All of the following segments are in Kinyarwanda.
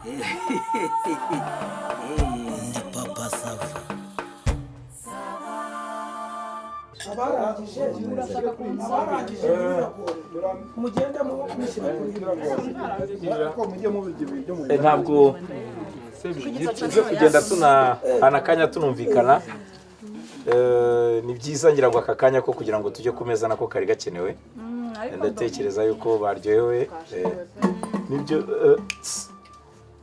Ndi Papa Sava. Abarangije, abarangije, mugende mushyira kuri Ntabwo tuze kugenda tunahana akanya tunumvikana. Ni byiza, ngira ngo aka kanya ko kugira ngo tujye ku meza nako kari gakenewe. Ndatekereza yuko baryohewe. Nibyo, tss.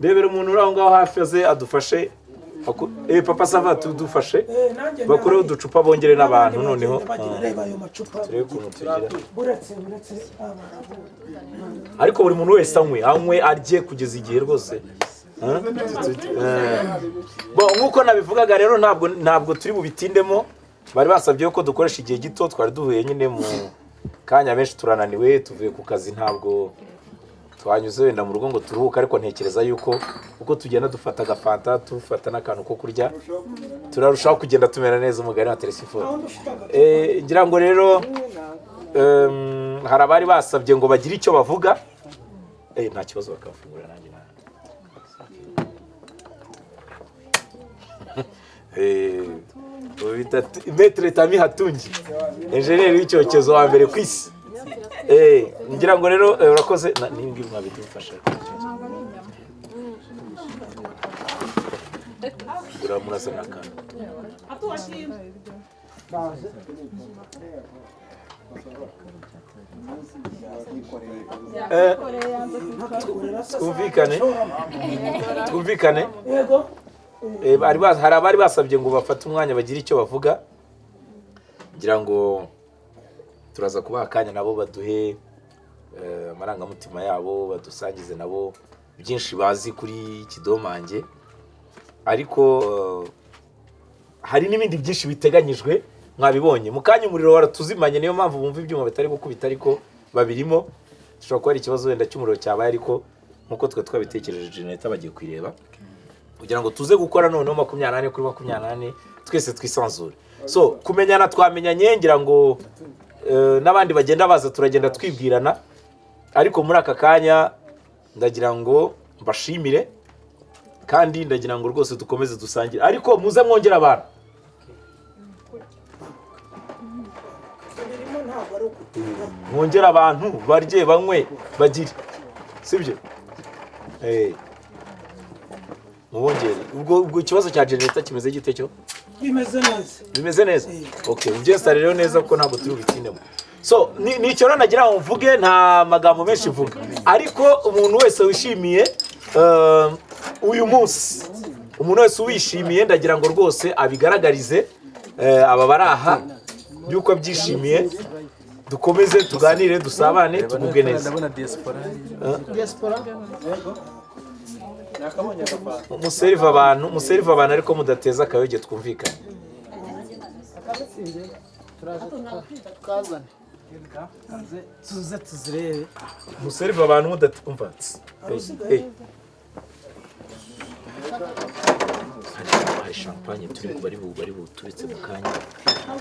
Ndebera umuntu uri aho ngaho hafi aze adufashe. Papa Sava, tudufashe. Nanjye bakureho ndahari. Uducupa bongere n'abantu N'abandi noneho bagenda bagira, reba ayo macupa. Turebe ukuntu tugira. Buretse aba. Ariko buri muntu wese anywe, anywe, arye kugeza igihe rwose. Huh? Bon, nk'uko nabivugaga rero, ntabwo turi bubitindemo. Bari basabye ko dukoresha igihe gito. Twari duhuye nyine mu kanya, benshi turananiwe, tuvuye ku kazi, ntabwo twanyuze wenda mu rugo ngo turuhuke, ariko ntekereza yuko uko tugenda dufata agafanta, dufata n'akantu ko kurya, turarushaho kugenda tumera neza, umugani wa Telesiforo. Aho ufite agacupa. Ngira ngo rero hari abari basabye ngo bagire icyo bavuga. Nta kibazo, bakafungura nanjye ubu bita Maître Tami Hatungi, enjeniyeri w'icyokezo wa mbere ku isi. Ngira ngo rero urakoze. N'ibi ngibi mwabidufasha. Uramurasa n'akantu. Twumvikane, twumvikane. Yego. Hari abari basabye ngo bafate umwanya bagire icyo bavuga. Ngira ngo turaza kubaha akanya nabo baduhe amarangamutima yabo, badusangize nabo byinshi bazi kuri Kidomange, ariko hari n'ibindi byinshi biteganyijwe. Mwabibonye mu kanya umuriro waratuzimanye, niyo mpamvu bumva ibyuma bitari gukubita, ariko babirimo. Gishobora kuba ari ikibazo wenda cy'umuriro cyabaye, ariko nk'uko twe twabitekereje, generator bagiye kuyireba kugira ngo tuze gukora noneho 24/24, twese twisanzure. So kumenyana twamenyanye, ngira ngo n'abandi bagenda baza turagenda twibwirana, ariko muri aka kanya ndagira ngo mbashimire, kandi ndagira ngo rwose dukomeze dusangire, ariko muze mwongere abantu. Birimo, ntabwo ari ukutinda. Mwongere abantu barye, banywe, bagire, sibyo? Mubongere. Ubwo ikibazo cya generator kimeze gite cyo? Bimeze neza. Bimeze neza, okay. Ubyesitare rero neza, kuko ntabwo turi bubitindemo. So ni icyo rero nagira ngo mvuge, nta magambo menshi mvuga, ariko umuntu wese wishimiye uyu munsi, umuntu wese uwishimiye, ndagira ngo rwose abigaragarize aba bari aha yuko abyishimiye. Dukomeze tuganire, dusabane, tugubwe neza. Ndabona diaspora. Diaspora. Muserive abantu, muserive abantu, ariko mudateza akayoge, twumvikane. Tukazane. Tuze tuzirebe. Muserive abantu mudate umva. Hey. Hari champagne turi bari buturitse mu kanya.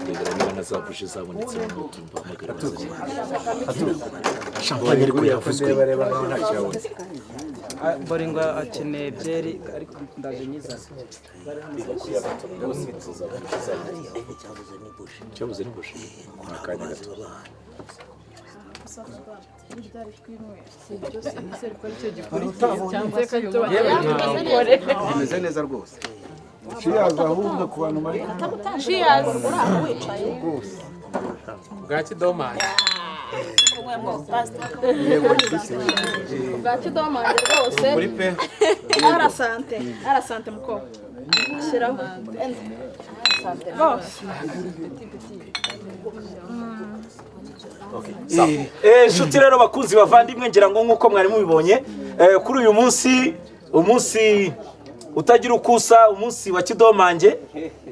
Ndebera niba na za buji zabonetse mu tumba, hamagara bazaze. Champagne ariko yavuzwe. Ndeba, reba nkaho ntacyo yabonye. Boringo akeneye byeri, ariko ndaje nyizana. Cyabuze ni buji. Cyabuze ni buji. Ni akanya gato. Bimeze neza rwose. Cheers ahubwo ku bantu bari rwose. Bwa Kidomange. Bwa Kidomange rwose. Kuri pe. Arasante, arasante muko shyiraho rwose. Inshuti rero, bakunzi, bavandimwe, ngira ngo nk'uko mwari mubibonye, kuri uyu munsi, umunsi utagira uko usa, umunsi wa Kidomange,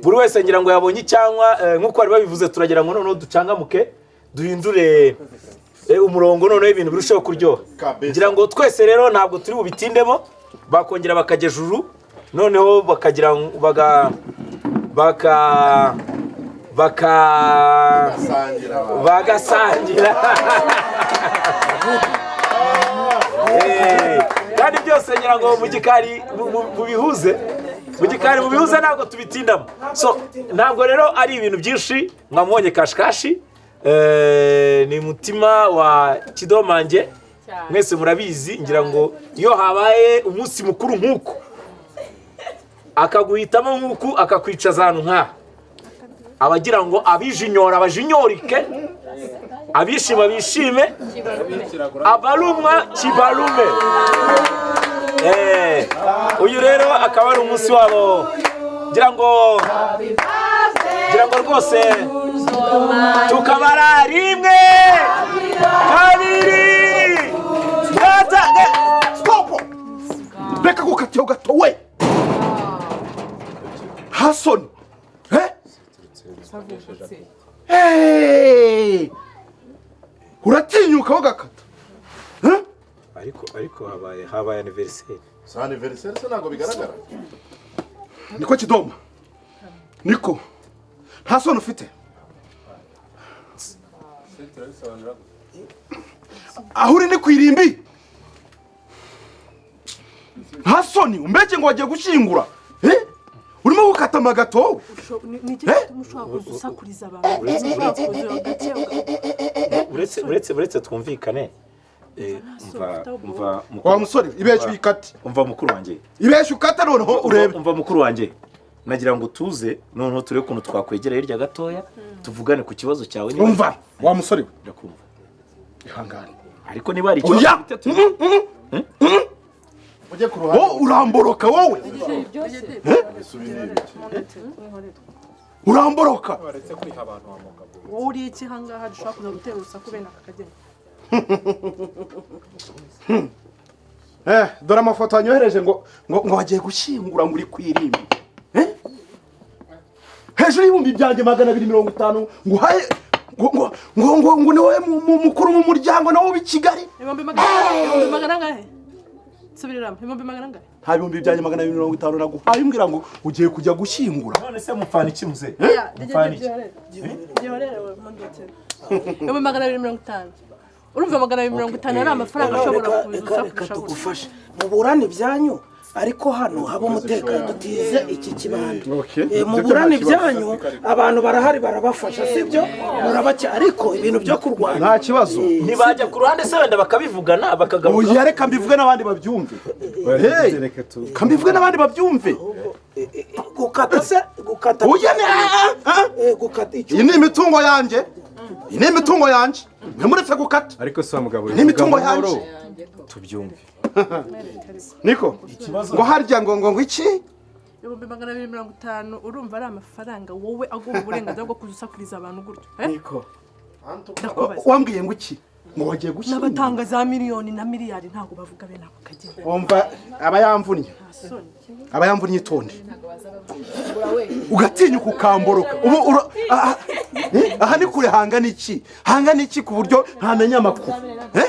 buri wese ngira ngo yabonye icyanywa. Nk'uko bari babivuze, turagira ngo noneho ducangamuke, duhindure umurongo, noneho ibintu birusheho kuryoha. Ngira ngo twese rero ntabwo turi bubitindemo. Bakongera bakajya ejuru, noneho bakagira baga baka baka bagasangira. Kandi byose ngira ngo mu gikari mubihuze, mu gikari mubihuze, ntabwo tubitindamo. So ntabwo rero ari ibintu byinshi. Mwamubonye Kashikashi, ni mutima wa Kidomange, mwese murabizi. Ngira ngo iyo habaye umunsi mukuru nk'uku, akaguhitamo nk'uku, akakwicaza ahantu nk'aha, abagira ngo abijinyora abajinyorike, abishima bishime, abarumwa kibarume. Uyu rero akaba ari umunsi wabo. Ngira ngo rwose tukabara rimwe, kabiri, gatatu. Stop! Reka gukatiyo gato we hasoni. Eh? Hey! Uratinyuka gakata? Eh? Ariko habaye anniversaire. Si anniversaire se? Ntabwo bigaragara. Niko Kidoma, niko nta soni ufite? Aho uri ni ku irimbi, nta soni? Umbeke ngo wagiye gushyingura, eh? Urimo gukata amagato wowe? Ni iki gituma ushobora kuza usakuriza abantu? Ushobora kuza gake. Uretse twumvikane. Umva mukuru. Wa musore, ibeshye uyikate. Umva mukuru wanjye. Ibeshye ukate noneho urebe. Umva mukuru wanjye, nagira ngo tuze noneho turebe ukuntu twakwegera hirya gatoya, tuvugane ku kibazo cyawe niba- Umva wa musore we. Ndakumva. Ihangane. Ariko niba hari ikibazo Oya! ufite, turi- Ujye ku ruhande. Wowe uramboroka wowe, uramboroka. Baretse kwiha abantu wa mugabo. Wowe uri iki ahangaha dushobora kuza gutera urusaku bene aka kageni? Dore amafoto wanyohereje ngo bagiye gushyingura ngo uri ku irimbi. Eh? Hejuru y'250,000 ngo uhaye ngo ni wowe mukuru mu muryango nawe uba i Kigali. Ibihumbi magana angahe? Subiriramo, ibihumbi magana angahe? Nta 250,000 naguhaye, umbwira ngo ugiye kujya gushyingura. None se mupfana iki muze? Oya, Mupfana iki? Gihorere wowe, mundekere. 250,000, urumva 250 ari amafaranga ashobora Reka kuza reka reka usakurisha gutya? Tugufashe, muburane ibyanyu, ariko hano haba umutekano, dutize iki kibando. Okay. Muburane ibyanyu, abantu barahari barabafasha, sibyo? Murabake, ariko ibintu byo kurwana Nta kibazo. Ntibajya ku ruhande se wenda bakabivugana, bakagaruka? Oya, reka mbivuge n'abandi babyumve. Hey, reka mbivuge n'abandi babyumve. Gukata se, gukata? Oya, ni Gukata icyo? Iyi ni imitungo yanjye, iyi ni imitungo yanjye, ntimuretse gukata. Ariko si wa mugabo. Ni imitungo yanjye. Tubyumve. Niko ngo harya ngo iki? 250,000, urumva ari amafaranga wowe aguha uburenganzira bwo kuza usakuriza abantu gutyo, eh? Niko Ndakubaza. wambwiye ngo iki? Ngo wagiye gushyingura. N'abatanga za miliyoni na miliyari ntabwo bavuga bene ako kageni. Wumva aba yamvunnye, Nta soni. aba yamvunnye. Itonde, ugatinyuka ukamboroka ubu aha ni kure hangana iki, hangana iki, ku buryo ntamenya amakuru, eh?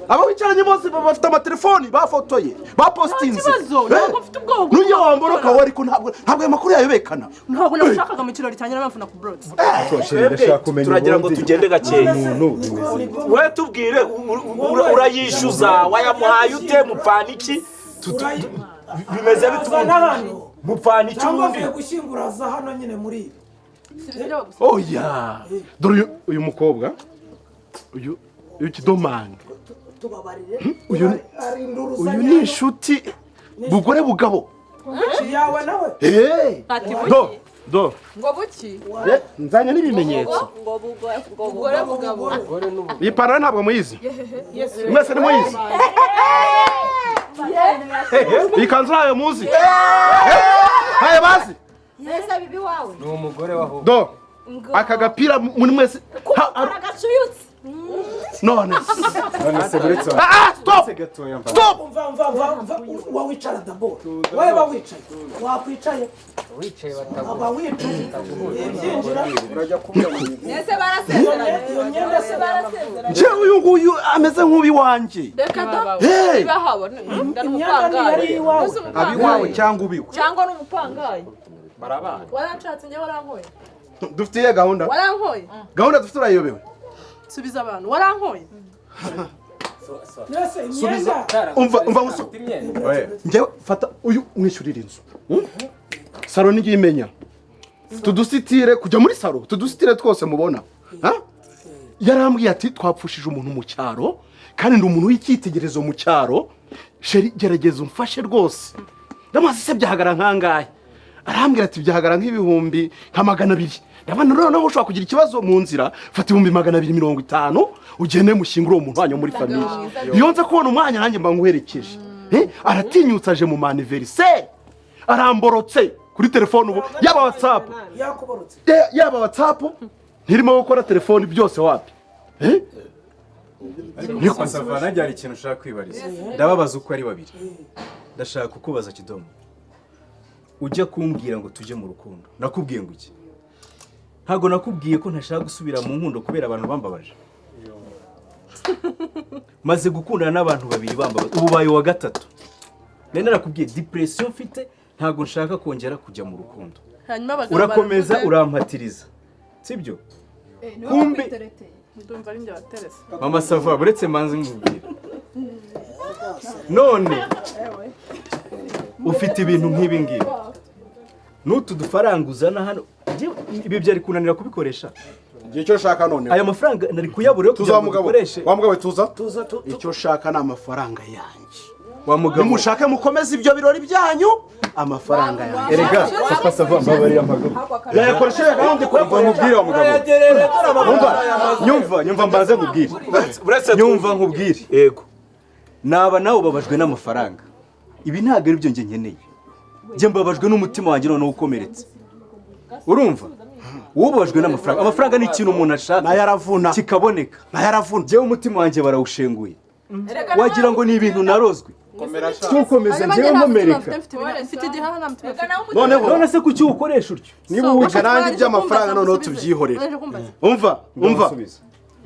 Abo wicaranye bose baba bafite amatelefoni, bafotoye, bapositinze. Nta kibazo, ntabwo mfite ubwoba bwo Nujya wamboroka wowe, ariko ntabwo ayo makuru yayobekana. Ntabwo nagushakaga mu kirori cyanjye, niyo mpamvu nakuburotse. Twebwe turagira ngo tugende gakeya. We tubwire, urayishyuza, wayamuhaye ute, mupfana iki? Bimeze bite Azana ubundi? hano. Mupfana iki Cyangwa ubundi? avuye gushyingura aza hano nyine muri ibi. Oya, dore uyu mukobwa uyu Kidomange. Tubabarire. Uyu Ari induru uyu ni inshuti bugore bugabo. Yawe nawe. Hey! Ati buki? Do do. Ngo buki? Nzanye n'ibimenyetso. Ngo bugore bugabo. Iyi pantaro ntabwo muyizi mwese, nimuyizi. Iyi kanzu ntayo muzi, ntayo bazi. Neza bibi wawe. Ni umugore waho. Do aka gapira muri mwese Aragacuyutse. None None se buretse Ah, stop! Gatoya mva. Stop! Umva, umva, umva, umva, wowe wicara d'abord, wowe ba wicaye, wakwicaye. Wicaye. Aba wicaye ibyinjira. Nese barasezeranye. Iyo myenda se? Barasezeranye. Njyewe uyu nguyu ameze nk'uwiwanjye. Reka da. Hey! Niba habona Imyenda n'umupangayi. ntiyari iwawe. Mbese umupangayi. Abiwawe cyangwa ubiwe? Cyangwa n'umupangayi. Barabana. Waranshatse njye, warankoye. Dufite iyihe gahunda? Warankoye. Gahunda dufite urayiyobewe? Subiza abantu, warankoye. Subiza. Umva muso. Njyewe fata uyu mwishyurira inzu. Saro ngiye imenya. Tudusitire kujya muri saro, tudusitire twose mubona. Ha? Yarambwiye ati twapfushije umuntu mu cyaro kandi ndi umuntu w'icyitegererezo mu cyaro. Sheri gerageza umfashe rwose. Ndamaze se byahagara nkangahe? Arambwira ati byahagara nk'ibihumbi nka 200. Ndabona noneho ushobora kugira ikibazo mu nzira, fata 250,000 ugende mushyingure uwo muntu wanyu muri famille. Iyo nza kubona umwanya nanjye mba nguherekeje. Aratinyutse aje mu anniversaire. Aramborotse kuri telefone ubu yaba WhatsApp. Yaba WhatsApp ntirimo gukora telefone byose wapi? Niko Savana hari ikintu ushaka kwibariza. Ndababaza uko ari babiri. Ndashaka kukubaza Kidomo. Ujya kumbwira ngo tujye mu rukundo. Nakubwiye ngo iki? Ntago nakubwiye ko ntashaka gusubira mu nkundo kubera abantu bambabaje. Maze gukundana n'abantu babiri bambabaje. Ubu baye wa gatatu. Nari narakubwiye depression mfite ntago nshaka kongera kujya mu rukundo. Urakomeza urampatiriza. Sibyo? Kumbe ndumva ari njye waterese. Mama Sava buretse manze nkubwira. None ufite ibintu nk'ibi ngibi. N'utu dufaranga uzana hano ibi byari kunanira kubikoresha. Igihe cyo shaka none. Aya mafaranga nari kuyabura yo kugira ngo dukoreshe. Wa mugabo tuza. Icyo shaka ni amafaranga yanjye. Wa mugabo nimushake mukomeze ibyo birori byanyu amafaranga yanjye. Erega Papa Sava mbabarira amaguru. Yayakoresheje gahunda kuva mubwire wa mugabo. Umva nyumva mbanze nkubwire. Nyumva nkubwire. Yego. Naba nawe ubabajwe n'amafaranga. Ibi ntago ari byo nge nkeneye. Nge mbabajwe n'umutima wanjye none ukomeretse. Urumva? Ubabajwe n'amafaranga. Amafaranga ni ikintu umuntu ashaka. Nayo aravuna. Kikaboneka. Nayo aravuna. Jewe umutima wanjye barawushenguye. Wagira ngo ni ibintu narozwe. Tukomeza ngewe nkomereka. None se kuki ukoresha utyo? Niba uwuca nanjye iby'amafaranga noneho tubyihorere. Umva.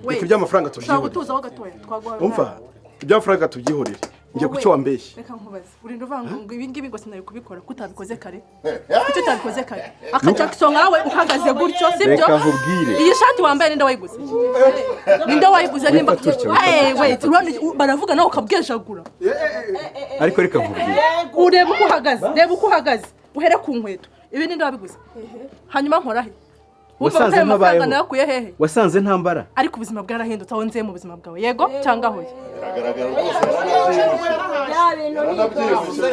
Reka iby'amafaranga tubyihorere. Umva. Iby'amafaranga tubyihorere. Njye kucyo wambeshye. Reka nkubaze. Urinda uvanga ngo ibi ngibi ngo sinari kubikora kutabikoze kare. Kuki utabikoze kare? Aka Jackson nkawe uhagaze gutyo sibyo? Iyi shati wambaye ninde wayiguze? Ninde wayiguze nimba? Wait, baravuga nawe ukabwejagura. Ariko reka nkubwire. Ureba uko uhagaze, reba uko uhagaze. Uhere ku nkweto. Ibi ninde wabiguze? Hanyuma nkora he? Wasanze ntabayeho. Wasanze ntambara. Ariko ubuzima bwarahindutse aho nzeye mu buzima bwawe. Yego cyangwa hoye?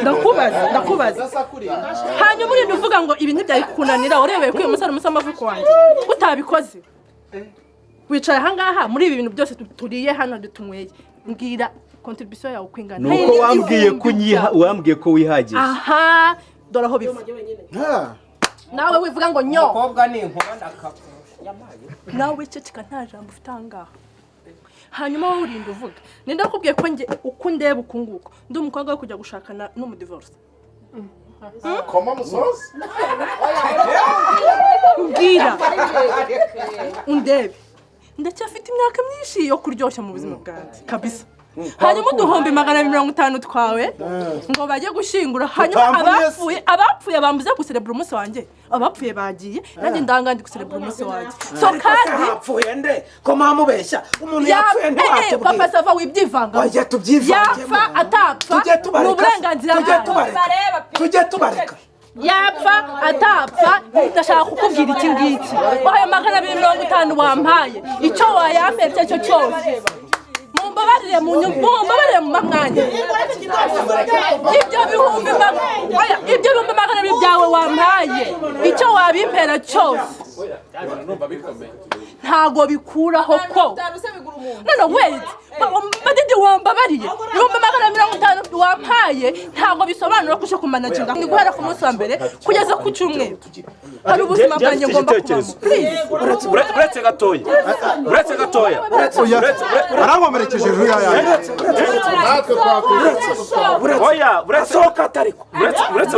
Ndakubaza. Hanyuma urinda uvuga ngo ibi ntibyari kukunanira urebeye ko uyu musore umusa amavuko wanjye. Utabikoze. Wicaye aha ngaha muri ibi bintu byose turiye hano dutunyweye. Mbwira contribution yawe uko ingana. Nuko wambwiye ko wambwiye ko wihagije. Aha, dore aho biva. Nawe wivuga ngo nyo. Umukobwa ni inkuba ndakapfa. Nawe ceceka nta jambo ufite aha ngaha. Hanyuma wowe urinda uvuga. Ninde wakubwiye ko nge uko ndeba uku nguku ndi umukobwa wo kujya gushakana n'umudivorce? Koma musozi? Mbwira. Undebe. Ndacyafite imyaka myinshi yo kuryoshya mu buzima bwanjye kabisa. Hanyuma uduhumbi 250 twawe ngo bajye gushingura hanyuma abapfuye bambuze guserebura umunsi wanjye abapfuye bagiye nanjye ndanga ndi guserebura umunsi wanjye so kandi hapfuye nde ko mamubeshya umuntu yapfuye nde watubwira Papa Sava wibyivanga oya tubyivangemo yapfa atapfa ni uburenganzira bwawe tujye tubareka yapfa atapfa ndashaka kukubwira iki ngiki ayo 250 wampaye icyo wayampebye cyo cyose mumbabarire mu mwanya ibyo bihumbi 200 byawe wampaye icyo wabimpera cyose ntago bikuraho ko no wait madidi wambabariye 250 wampaye ntago bisobanura ko uje kumanaginga ni guhera ku munsi wa mbere kugeza ku cyumweru hari ubuzima bwanjye ngomba kubamo uretse gatoya arankomerekeje ejo yayanjye oya uretse atariko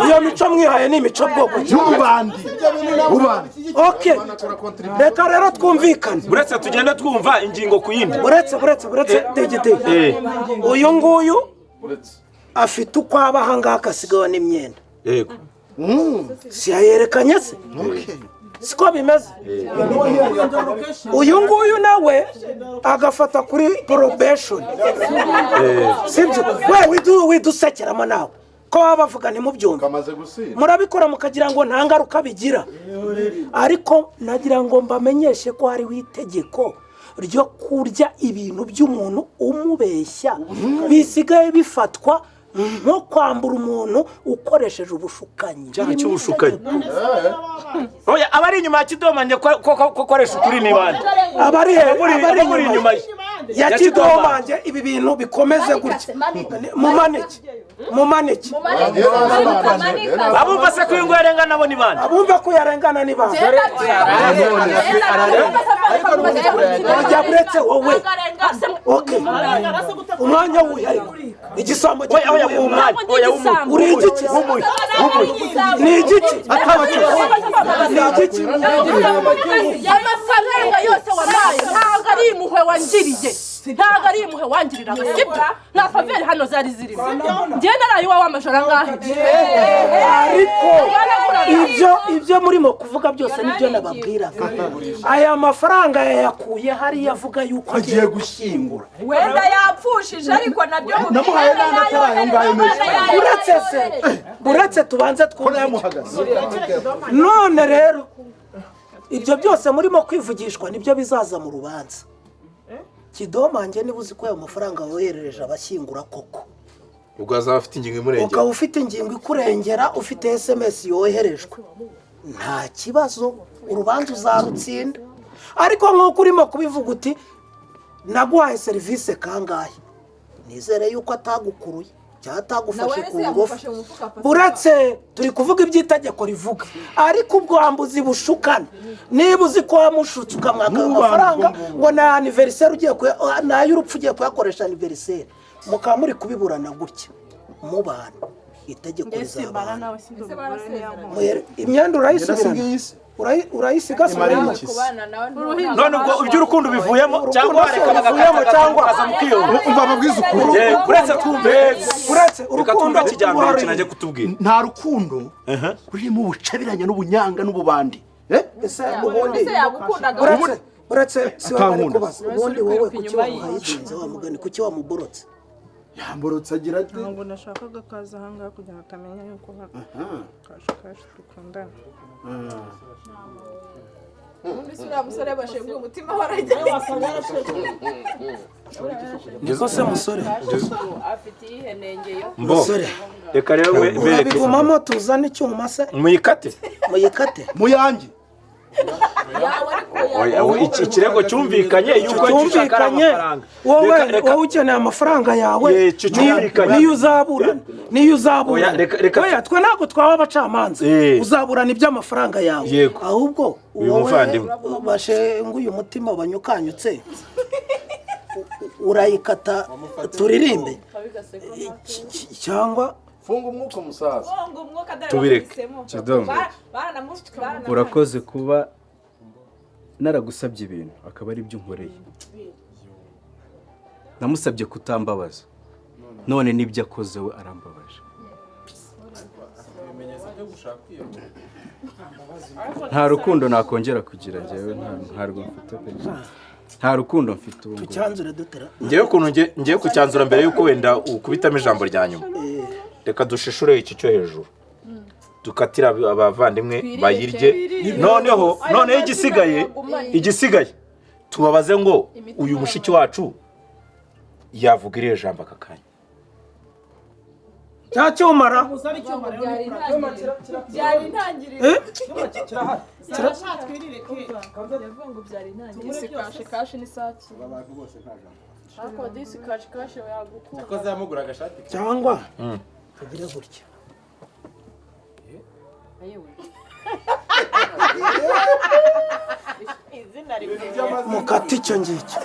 iyo mico mwihaye ni imico bwoko y'ububandi okay reka rero twumvikane uretse tugenda twumva ingingo ku yindi uretse degede uyu nguyu afite uko aba aha ngaha akasigaho n'imyenda yego si yayerekanye se Siko bimeze. Uyu nguyu nawe agafata kuri probation, sibyo? We widusekeramo nawe ko baba bavuga ntimubyumve, murabikora mukagira ngo nta ngaruka bigira, ariko nagira ngo mbamenyeshe ko hariho itegeko ryo kurya ibintu by'umuntu umubeshya bisigaye bifatwa nko kwambura umuntu ukoresheje ubushukanyi. Icyaha cy'ubushukanyi. Oya, abari inyuma ya Kidomange ko koresha ukuri ni bande? Abari inyuma ya Kidomange, ibi bintu bikomeze gutya. Mumanike, mumanike. Abumva se ko ingo yarengana nabo ni bande? Abumva ko yarengana ni bande? Ujya buretse wowe. Okay. Umwanya wuhe? Igisambo. Oya, umwanya. Oya, uri igiki? Ni igiki? Ni igiki? Amafaranga yose wabaye ntabwo ari impuhwe wangiriye, ntabwo ari impuhwe wangiriraga, sibyo? Nta faveri hano zari zirimo. Njye naraye iwawe amajoro angahe? Ariko ibyo murimo kuvuga byose nibyo nababwiraga. Aya mafaranga yayakuye hariya avuga yuko agiye gushyingura. Wenda yapfushije, ariko nabyo namuhaye n'andi atari ayo ngayo menshi. Uretse se, uretse tubanze twumve. None rero ibyo byose murimo kwivugishwa nibyo bizaza mu rubanza. Kidomange niba uzi ko ayo mafaranga woherereje abashyingura koko, ubwo azaba afite ingingo imurengera, ukaba ufite ingingo ikurengera, ufite SMS yoherejwe, nta kibazo, urubanza uzarutsinda. Ariko nk'uko urimo kubivuga uti naguhaye serivisi kangahe, nizere yuko atagukuruye cyangwa atagufashe ku ngufu. Uretse turi kuvuga iby'itegeko rivuga, ariko ubwambuzi bushukana, niba uzi ko wamushutse ukamwaka amafaranga ngo na anniversaire ugiye n'ay'urupfu ugiye kuyakoresha anniversaire, mukaba muri kubiburana gutya mubana, itegeko rizabana. Imyenda urayisubirana, urayisiga. None ubwo iby'urukundo bivuyemo cyangwa wareka bagakata cyangwa mukiyunga? Umva babwiza ukuri. Uretse twumve, uretse urukundo kijyambere kinajye kutubwira. Nta rukundo rurimo ubucabiranya n'ubunyanga n'ububandi. Ese ubundi uretse si wowe bari kubaza, ubundi wowe kuki wamuhayitinze wa mugani, kuki wamuborotse? Yamborotse agira ate? Ntabwo nashakaga kaza aha ngaha kugira ngo atamenya yuko kashi dukundana. Ubundi si uriya musore bashenguye umutima warajya. Niko se musore afite iyihe nenge yo? Musore, reka rero we bereke. Urabigumamo tuzane icyuma se? Muyikate. Muyikate. Muyange. Ikirego cyumvikanye yuko cyumvikanye. Wowe ukeneye amafaranga yawe, niyo uzaburana, niyo uzaburana. Oya, twe ntabwo twaba abacamanza, uzaburana iby'amafaranga yawe. Ahubwo wowe bashenguye umutima banyukanyutse, urayikata turirimbe cyangwa funga umwuka musaza. Tubireke. Urakoze kuba naragusabye ibintu akaba ari byo nkoreye. Namusabye kutambabaza, none nibyo akoze we arambabaje. Nta rukundo nakongera kugira njyewe, ntarwo mfite pe. Nta rukundo mfite ubu. Tucyanzure dutera. Ngewe ukuntu ngiye kucyanzura mbere yuko wenda ukubitamo ijambo rya nyuma. Reka dushishure iki cyo hejuru, dukatira abavandimwe bayirye. Noneho igisigaye tubabaze ngo uyu mushiki wacu yavuga iriya jambo aka kanya. Cya cyumara byari intangiriro. Cyangwa tugire gutya. Mukati icyo ngicyo.